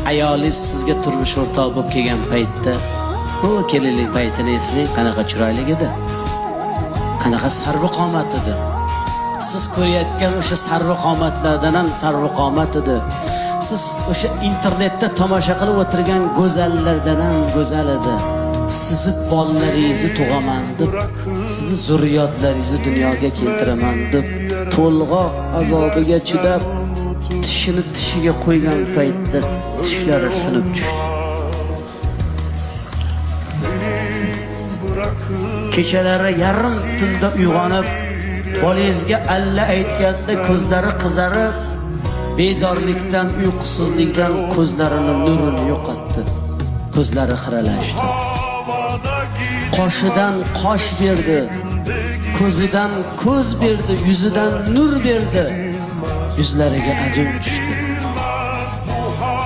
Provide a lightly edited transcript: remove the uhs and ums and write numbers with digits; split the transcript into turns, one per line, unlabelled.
Ayolingiz sizga turmush o'rtoq bo'lib kelgan paytda, bu kelinlik paytini eslang, qanaqa chiroyli edi. Qanaqa sarvi qomat edi. Siz ko'rayotgan o'sha sarvi qomatlardan ham sarvi qomat edi. Siz o'sha internetda tomosha qilib o'tirgan go'zallardan ham go'zal edi. Sizni bolalaringizni tug'aman deb, sizni zurriyotlaringizni dunyoga keltiraman deb to'lg'oq azobiga chidab, tishini tishiga qo'ygan paytda tishlari sinib tushdi. Kechalari yarim tunda uyg'onib, bolangizga alla aytganda ko'zlari qizarib, bedorlikdan, uyqusizlikdan ko'zlarini nurini yo'qotdi. Ko'zlari xiralashdi. Qoshidan qosh berdi, ko'zidan ko'z berdi, yuzidan nur berdi. Yuzlariga ajin tushdi.